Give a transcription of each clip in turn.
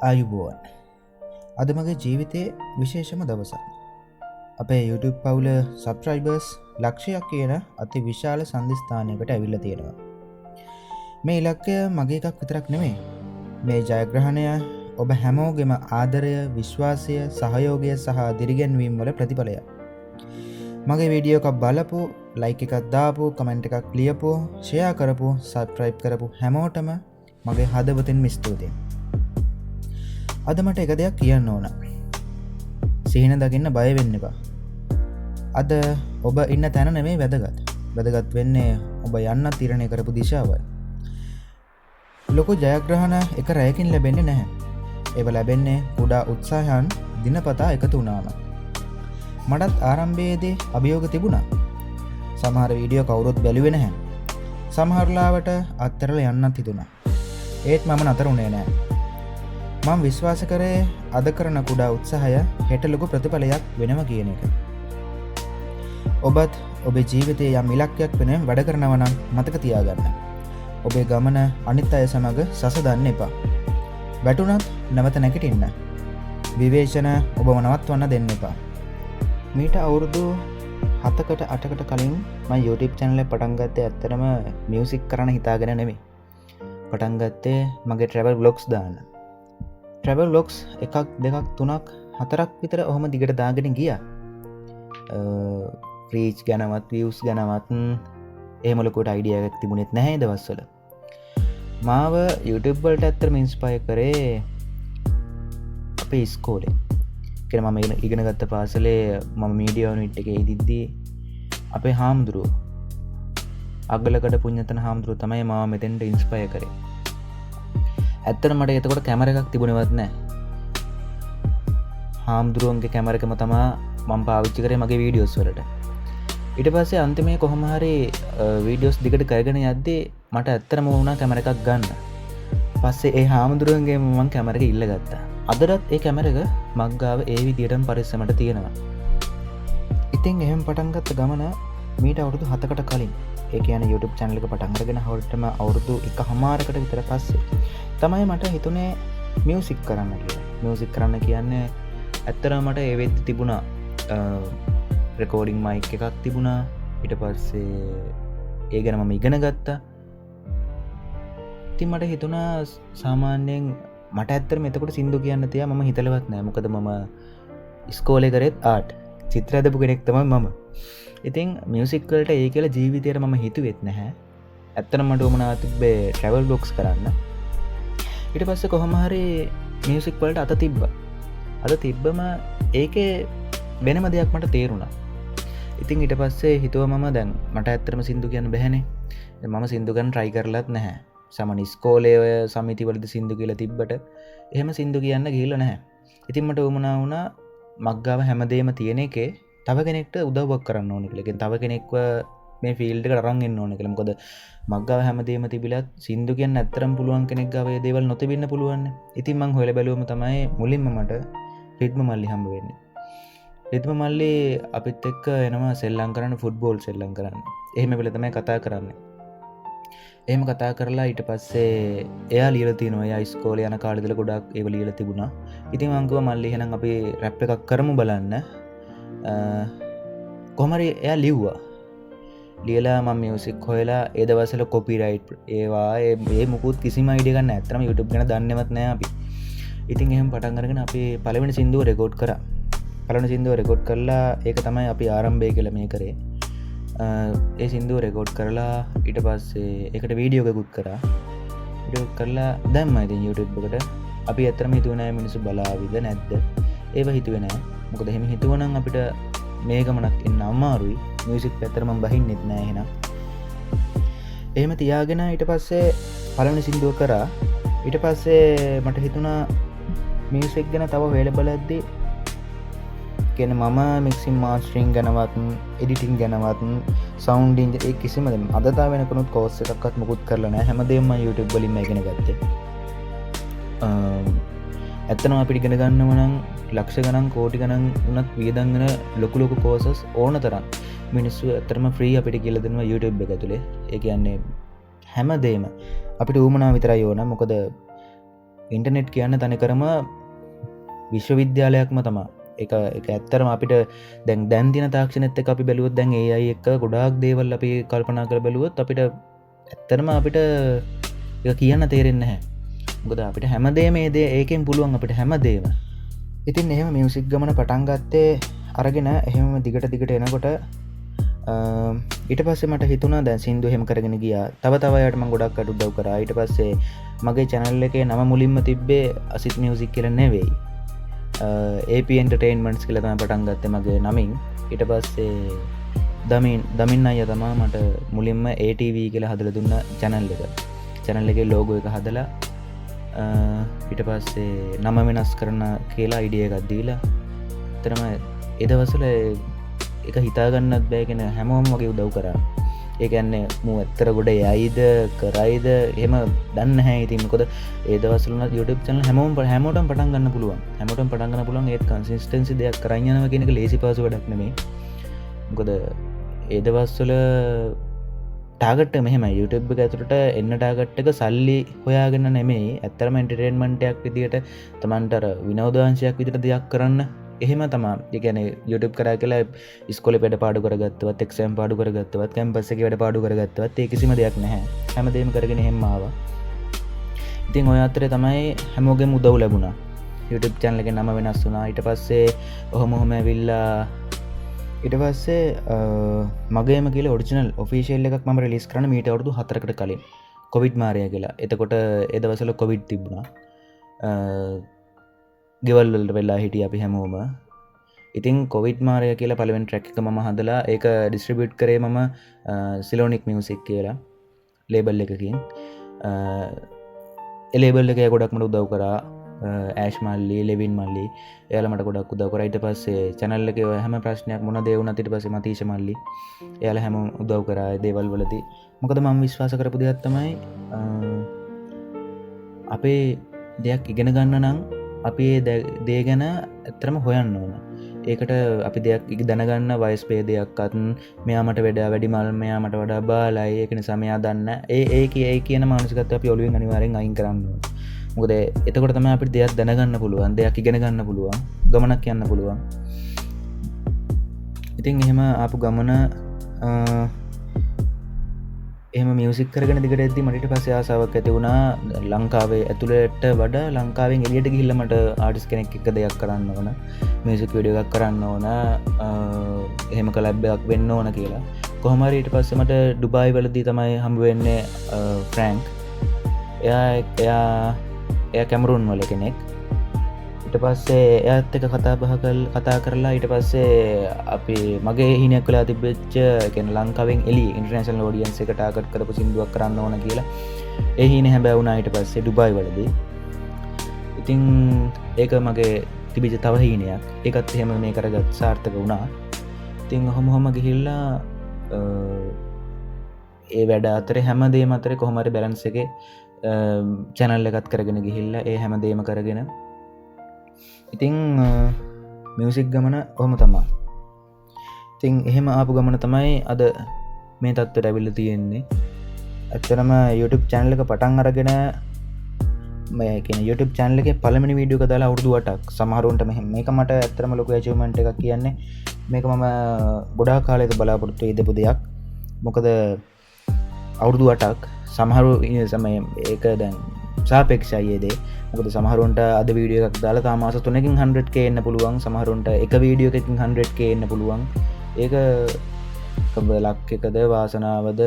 ආයුබෝවන්. අද මගේ ජීවිතයේ විශේෂම දවසක්. අපේ YouTube පවුල සබ්ස්ක්‍රයිබර්ස් ලක්ෂයක් කියන අති විශාල සන්ධිස්ථානයකට ඇවිල්ලා තියෙනවා. මේ ඉලක්කය මගේ එකක් විතරක් නෙමෙයි. මේ ජයග්‍රහණය ඔබ හැමෝගෙම ආදරය, විශ්වාසය, සහයෝගය සහ දිරිගැන්වීම් වල ප්‍රතිඵලයක්. මගේ වීඩියෝ එකක් බලපු, ලයික් එකක් දාපු, කමෙන්ට් එකක් ලියපු, ෂෙයා කරපු, සබ්ස්ක්‍රයිබ් කරපු හැමෝටම මගේ හදවතින්ම ස්තුතියි. අද මට එක දෙයක් කියන්න ඕන. සිහින දකින්න බය වෙන්න එපා. අද ඔබ ඉන්න තැන නෙමෙයි වැදගත්. වැදගත් වෙන්නේ ඔබ යන්න තීරණය කරපු දිශාවයි. ලොකු ජයග්‍රහණ එක රැයකින් ලැබෙන්නේ නැහැ. ඒව ලැබෙන්නේ කුඩා උත්සාහයන් දිනපතා එකතු වුණාම. මටත් ආරම්භයේදී අභියෝග තිබුණා. සමහර වීඩියෝ කවුරුත් බැලුවේ නැහැ. සමහර ලාවට අත්හැරලා යන්නත් හිතුණා. ඒත් මම නතර වුණේ නෑ. මම විශ්වාස කරේ අද කරන කුඩා උත්සාහය හෙට ලොකු ප්‍රතිඵලයක් වෙනවා කියන එක. ඔබත් ඔබේ ජීවිතයේ යම් ඉලක්කයක් වෙනුවෙන් වැඩ කරනවා නම් මතක තියාගන්න. ඔබේ ගමන අනිත් අය සමග සසදන්න එපා. වැටුණත් නැවත නැගිටින්න. විවේචන ඔබව නවත්වන්න දෙන්න එපා. මීට අවුරුදු 7කට 8කට කලින් මම YouTube channel එක පටන් ගත්තේ ඇත්තටම මියුසික් කරන්න හිතාගෙන නෙමෙයි. පටන් ගත්තේ මගේ ට්‍රැවල් ව්ලොග්ස් දාන්න. ට්‍රැවල් ව්ලොග්ස් එකක් දෙකක් තුනක් හතරක් විතර ඔහොම දිගට දාගෙන ගියා. රීච් ගැනවත් වීව්ස් ගැනවත් එහෙම ලොකුවට අයිඩියා එකක් තිබුණෙත් නැහැ ඒ දවස්වල. මාව YouTube වලට ඇත්තටම ඉන්ස්පයර් කරේ අපේ ඉස්කෝලේ. කියන්නේ මම ඉගෙන ගත්ත පාසලේ මම මීඩියා යුනිට් එකේ ඉදිද්දී අපේ හාමුදුරුවෝ අගලකඩ පුඤ්ඤතන හාමුදුරුවෝ තමයි මාව මෙතෙන්ට ඉන්ස්පයර් කරේ. ඇත්තටම මට එතකොට කැමරා එකක් තිබුණේවත් නෑ. හාමුදුරුවන්ගේ කැමරා එකම තමා මම පාවිච්චි කරේ මගේ වීඩියෝස් වලට. ඊට පස්සේ අන්තිමේ කොහොම හරි වීඩියෝස් දිගට කරගෙන යද්දී මට ඇත්තටම වුණා කැමරා එකක් ගන්න. පස්සේ ඒ හාමුදුරුවන්ගේම මං කැමරා එක ඉල්ලගත්තා. අදටත් ඒ කැමරා එක මං ගාව ඒ විදියටම පරිස්සමට තියෙනවා. ඉතින් එහෙම පටන් ගත්ත ගමන මීට අවුරුදු 7කට කලින්, ඒ කියන්නේ YouTube channel එක පටන් අරගෙන හරියටම අවුරුදු එකහමාරකට විතර පස්සේ තමයි මට හිතුනේ මියුසික් කරන්න කියලා. මියුසික් කරන්න කියන්නේ ඇත්තටම මට ඒ වෙද්දි තිබුණා රෙකෝඩින් මයික් එකක් තිබුණා. ඊට පස්සේ ඒ ගැන මම ඉගෙන ගත්තා. ඉතින් මට හිතුණා සාමාන්‍යයෙන් මට ඇත්තටම එතකොට සින්දු කියන්න තියා මම හිතලවත් නෑ. මොකද මම ඉස්කෝලේ කරෙත් ආර්ට් චිත්‍ර ඇඳපු කෙනෙක් තමයි මම. ඉතින් මියුසික් වලට ඒ කියලා ජීවිතේට මම හිතුවෙත් නැහැ. ඇත්තටම මට උවමනා තිබ්බේ ට්‍රැවල් බ්ලොග්ස් කරන්න. ඊට පස්සේ කොහොම හරි මියුසික් වලට අත තිබ්බා. අත තිබ්බම ඒකේ වෙනම දෙයක් මට තේරුණා. ඉතින් ඊට පස්සේ හිතුවා මම දැන් මට ඇත්තටම සින්දු කියන්න බැහැනේ. දැන් මම සින්දු ගන්න try කරලත් නැහැ. සාමාන්‍ය ඉස්කෝලේ ඔය සමිති වලදී සින්දු කියලා තිබ්බට එහෙම සින්දු කියන්න ගිහිල්ලා නැහැ. ඉතින් මට උවමනා වුණා මක් ගාව හැමදේම තියෙන එකේ තව කෙනෙක්ට උදව්වක් කරන්න ඕන කියලා. ඒ කියන්නේ තව කෙනෙක්ව මේ ෆීල්ඩ් එකට අරන් එන්න ඕන කියලා. මොකද මක් ගාව හැමදේම තිබිලත් සින්දු කියන්න ඇත්තටම පුළුවන් කෙනෙක් ගාව ඒ දේවල් නොතිබෙන්න පුළුවන්. ඉතින් මං හොයලා බැලුවම තමයි මුලින්ම මට රිද්ම මල්ලි හම්බ වෙන්නේ. රිද්ම මල්ලි අපිත් එක්ක එනවා සෙල්ලම් කරන්න, ෆුට්බෝල් සෙල්ලම් කරන්න. එහෙම වෙලා තමයි කතා කරන්නේ. එහෙම කතා කරලා ඊට පස්සේ එයා ලියලා තිනවා. එයා ඉස්කෝලේ යන කාලේ ඉඳලා ගොඩාක් ඒව ලියලා තිබුණා. ඉතින් මං කිව්වා මල්ලි එහෙනම් අපි රැප් එකක් කරමු බලන්න. කොහොම හරි එයා ලිව්වා. ලියලා මම මියුසික් හොයලා ඒ දවස්වල කොපිරයිට් ඒවා ඒ මුකුත් කිසිම අයිඩියා එකක් නැහැ. ඇත්තටම YouTube ගැන දන්නේවත් නැහැ අපි. ඉතින් එහෙම පටන් අරගෙන අපි පළවෙනි සින්දුව රෙකෝඩ් කරා. පළවෙනි සින්දුව රෙකෝඩ් කරලා ඒක තමයි අපි ආරම්භය කියලා මේ කරේ. ඒ සින්දුව රෙකෝඩ් කරලා ඊට පස්සේ ඒකට වීඩියෝ එකකුත් කරා. වීඩියෝ එක කරලා දැම්මා ඉතින් YouTube එකට. අපි ඇත්තටම හිතුවේ නෑ මිනිස්සු බලාවිද නැද්ද? ඒව හිතුවේ නෑ. මොකද එහෙම හිතුවනම් අපිට මේ ගමනක් එන්න අමාරුයි. මියුසික් පැත්තට මම බහින්නෙත් නෑ එහෙනම්. එහෙම තියාගෙන ඊට පස්සේ පළවෙනි සින්දුව කරා. ඊට පස්සේ මට හිතුණා මියුසික් ගැන තව හොයලා බලද්දි කියන්නේ මම මික්සින් මාස්ටරින් ගැනවත් එඩිටින් ගැනවත් සවුන්ඩ් ඒ කිසිම දෙයක් අද තා වෙනකනුත් කෝස් එකක්වත් මුකුත් කරලා නෑ. හැමදේම මම YouTube වලින්ම ඉගෙන ගත්තේ. ඇත්තටම අපිට ඉගෙන ගන්නව නම් ලක්ෂ ගණන් කෝටි ගණන් වුණත් වියදම් වෙන ලොකු ලොකු කෝසස් ඕන තරම් මිනිස්සු ඇත්තටම ෆ්‍රී අපිට කියලා දෙනවා YouTube එක ඇතුලේ. ඒ කියන්නේ හැමදේම අපිට උවමනා විතරයි ඕන. මොකද ඉන්ටර්නෙට් කියන්නේ තනිකරම විශ්වවිද්‍යාලයක්ම තමා. ඒක ඒක ඇත්තටම අපිට දැන් දැන් තියෙන තාක්ෂණෙත් එක්ක අපි බැලුවොත්, දැන් AI එක්ක ගොඩාක් දේවල් අපි කල්පනා කරලා බැලුවොත්, අපිට ඇත්තටම අපිට ඒක කියන්න තේරෙන්නේ නැහැ. මොකද අපිට හැමදේම මේ දේ ඒකෙන් පුළුවන් අපිට හැමදේම. ඉතින් එහෙම මියුසික් ගමන පටන් ගත්තේ අරගෙන එහෙම දිගට දිගට එනකොට ඊට පස්සේ මට හිතුණා, දැන් සින්දු එහෙම කරගෙන ගියා. තව තව අයට මම ගොඩක් අයට උදව් කරා. ඊට පස්සේ මගේ චැනල් එකේ නම මුලින්ම තිබ්බේ අසිත් මියුසික් කියලා නෙවෙයි. AP Entertainments කියලා තමයි පටන් ගත්තේ මගේ නමින්. ඊට පස්සේ දමින් දමින් අයියා තමා මට මුලින්ම ATV කියලා හදලා දුන්න චැනල් එක. චැනල් එකේ ලෝගෝ එක හදලා, ඊට පස්සේ නම වෙනස් කරන්න කියලා අයිඩියා එකක් දීලා, ඇත්තටම ඒ දවස්වල ඒක හිතා ගන්නත් බෑ කියන හැමෝම වගේ උදව් කරා. ඒ කියන්නේ මූ ඇත්තට ගොඩ යයිද කරයිද එහෙම දන්නේ නැහැ. ඉතින් මොකද ඒ දවස්වල උනත් YouTube channel හැමෝම හැමෝටම පටන් ගන්න පුළුවන්. හැමෝටම පටන් ගන්න පුළුවන්. ඒත් කන්සිස්ටන්සි දෙයක් කරන් යනවා කියන එක ලේසි පහසු වැඩක් නෙමෙයි. මොකද ඒ දවස්වල ටාගට් එක මෙහෙමයි, YouTube එක ඇතුළට එන්න ටාගට් එක සල්ලි හොයාගෙන නෙමෙයි. ඇත්තටම එන්ටර්ටේන්මන්ට් එකක් විදියට තමන්ට අර විනෝදාංශයක් විදියට දෙයක් කරන්න එහෙම තමා. ඒ කියන්නේ YouTube කරා කියලා ඉස්කෝලේ වැඩ පාඩු කරගත්තවත්, එක්සෑම් පාඩු කරගත්තවත්, කැම්පස් එකේ වැඩ පාඩු කරගත්තවත් ඒ කිසිම දෙයක් නැහැ. හැමදේම කරගෙන එහෙම ආවා. ඉතින් ඔය අතරේ තමයි හැමෝගෙම උදව් ලැබුණා. YouTube channel එකේ නම වෙනස් වුණා. ඊට පස්සේ ඔහොම ඔහොම ඇවිල්ලා ඊට පස්සේ මගේම කියලා ඔරිජිනල් ඔෆිෂියල් එකක් මම රිලීස් කරන්න මීට අවුරුදු 4කට කලින්, කොවිඩ් මාරයා කියලා. එතකොට ඒ දවස්වල කොවිඩ් තිබුණා. ගෙවල් වලට වෙලා හිටියේ අපි හැමෝම. ඉතින් කොවිඩ් මාරයා කියලා පළවෙනි ට්‍රැක් එක මම හදලා ඒක ඩිස්ට්‍රිබියුට් කරේ මම සිලෝනික් මියුසික් කියලා ලේබල් එකකින්. ඒ ලේබල් එක ගොඩක් මට උදව් කරා. ඇෂ් මල්ලි, ලෙවින් මල්ලි, එයාලා මට ගොඩක් උදව් කරා. ඊට පස්සේ චැනල් එකේ ඔය හැම ප්‍රශ්නයක් මොන දේ වුණත් ඊට පස්සේ මතීෂ මල්ලි, එයාලා හැමෝම උදව් කරා ඒ දේවල් වලදී. මොකද මම විශ්වාස කරපු දෙයක් තමයි, අපේ දෙයක් ඉගෙන ගන්න නම් අපි ඒ දේ ගැන ඇත්තටම හොයන්න ඕන. ඒකට අපි දෙයක් දැනගන්න වයස් භේදයක්වත්, මෙයා මට වඩා වැඩිමල්, මෙයා මට වඩා බාලයි, ඒක නිසා මෙයා දන්න, ඒ ඒ ඒ කියන මානසිකත්වය අපි ඔළුවෙන් අනිවාර්යෙන් අයින් කරන්න ඕන. මොකද එතකොට තමයි අපිට දෙයක් දැනගන්න පුළුවන්, දෙයක් ඉගෙන ගන්න පුළුවන්, ගමනක් යන්න පුළුවන්. ඉතින් එහෙම ආපු ගමන, එහෙම මියුසික් කරගෙන දිගට එද්දි මට ඊට පස්සේ ආසාවක් ඇති වුණා ලංකාවේ ඇතුළට වඩා ලංකාවෙන් එළියට ගිහිල්ලා මට ආටිස්ට් කෙනෙක් එක්ක දෙයක් කරන්න ඕන, මියුසික් වීඩියෝ එකක් කරන්න ඕන, එහෙම කොලැබ් එකක් වෙන්න ඕන කියලා. කොහොම හරි ඊට පස්සේ මට ඩුබායි වලදී තමයි හම්බ වෙන්නේ ෆ්‍රැන්ක්. එයා එයා එයා කැමරුන් වල කෙනෙක්. ඊට පස්සේ එයාත් එක්ක කතා බහ කතා කරලා ඊට පස්සේ අපි මගේ හීනයක් වෙලා තිබෙච්ච, ඒ කියන්නේ ලංකාවෙන් එළියේ ඉන්ටර්නැෂනල් ඔඩියන්ස් එක ටාගට් කරපු සින්දුවක් කරන්න ඕන කියලා ඒ හීනේ හැබෑ වුණා ඊට පස්සේ ඩුබායි වලදී. ඉතින් ඒක මගේ තිබිච්ච තව හීනයක්. ඒකත් එහෙම මේ කරගත් සාර්ථක වුණා. ඉතින් ඔහොම ඔහොම ගිහිල්ලා ඒ වැඩ අතරේ හැමදේම අතරේ කොහොම හරි බැලන්ස් එකේ චැනල් එකත් කරගෙන ගිහිල්ලා ඒ හැමදේම කරගෙන ඉතින් මියුසික් ගමන ඔහොම තමා. ඉතින් එහෙම ආපු ගමන තමයි අද මේ තත්ත්වයට ඇවිල්ලා තියෙන්නේ. ඇත්තටම YouTube channel එක පටන් අරගෙන, මේ කියන්නේ YouTube channel එකේ පළවෙනි වීඩියෝ එක දාලා අවුරුදු 8ක්. සමහරුන්ට මෙහෙම මේක මට ඇත්තටම ලොකු ඇචීව්මන්ට් එකක් කියන්නේ. මේක මම ගොඩාක් කාලයක බලාපොරොත්තු වෙ ඉඳපු දෙයක්. මොකද අවුරුදු 8ක් සමහරු සමය ඒක දැන් සාපේක්ෂයි ඒ දේ. මොකද සමහරුන්ට අද වීඩියෝ එකක් දාලා තාම මාස 3කින් 100K එන්න පුළුවන්. සමහරුන්ට එක වීඩියෝ එකකින් 100K එන්න පුළුවන්. ඒක ලක් එකද වාසනාවද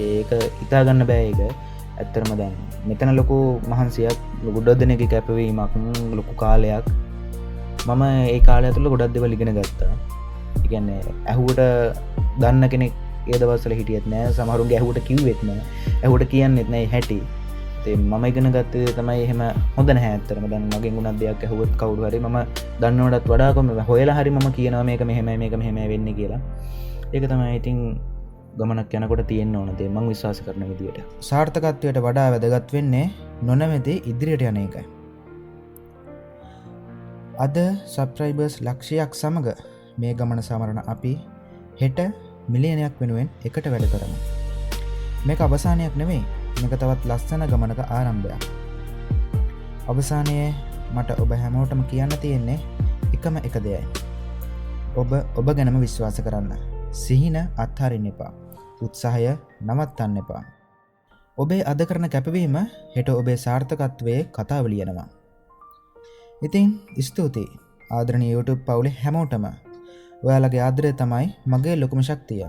ඒක හිතා ගන්න බෑ. ඒක ඇත්තටම දැන් මෙතන ලොකු මහන්සියක්, ගොඩක් දෙනෙක්ගේ කැපවීමක්, ලොකු කාලයක්. මම ඒ කාලය තුළ ගොඩක් දේවල් ඉගෙන ගත්තා. ඒ කියන්නේ ඇහුවට දන්න කෙනෙක් ඒ දවස්වල හිටියෙත් නෑ. සමහරුන්ගේ ඇහුවට කිව්වෙත් නෑ. ඇහුවට කියන්නෙත් නෑ හැටි. ඉතින් මම ඉගෙන ගත්තේ තමයි එහෙම හොඳ නැහැ ඇත්තටම. දැන් මගෙන් උනත් දෙයක් ඇහුවොත් කවුරු හරි මම දන්නවටත් වඩා කොහොම හොයලා හරි මම කියනවා මේක මෙහෙමයි, මේක මෙහෙමයි වෙන්නේ කියලා. ඒක තමයි ඉතින් ගමනක් යනකොට තියෙන්න ඕන දේ මං විශ්වාස කරන විදියට. සාර්ථකත්වයට වඩා වැදගත් වෙන්නේ නොනැවතී ඉදිරියට යන එකයි. අද සබ්ස්ක්‍රයිබර්ස් ලක්ෂයක් සමග මේ ගමන සමරන අපි හෙට මිලියනයක් වෙනුවෙන් එකට වැඩ කරමු. මේක අවසානයක් නෙවෙයි, මේක තවත් ලස්සන ගමනක ආරම්භයක්. අවසානයේ මට ඔබ හැමෝටම කියන්න තියෙන්නේ එකම එක දෙයයි. ඔබ ඔබ ගැනම විශ්වාස කරන්න. සිහින අත්හරින්න එපා. උත්සාහය නවත්තන්න එපා. ඔබේ අද කරන කැපවීම හෙට ඔබේ සාර්ථකත්වයේ කතාව ලියනවා. ඉතින් ස්තුතියි ආදරණීය YouTube පවුලේ හැමෝටම. ඔයාලගේ ආදරය තමයි මගේ ලොකුම ශක්තිය.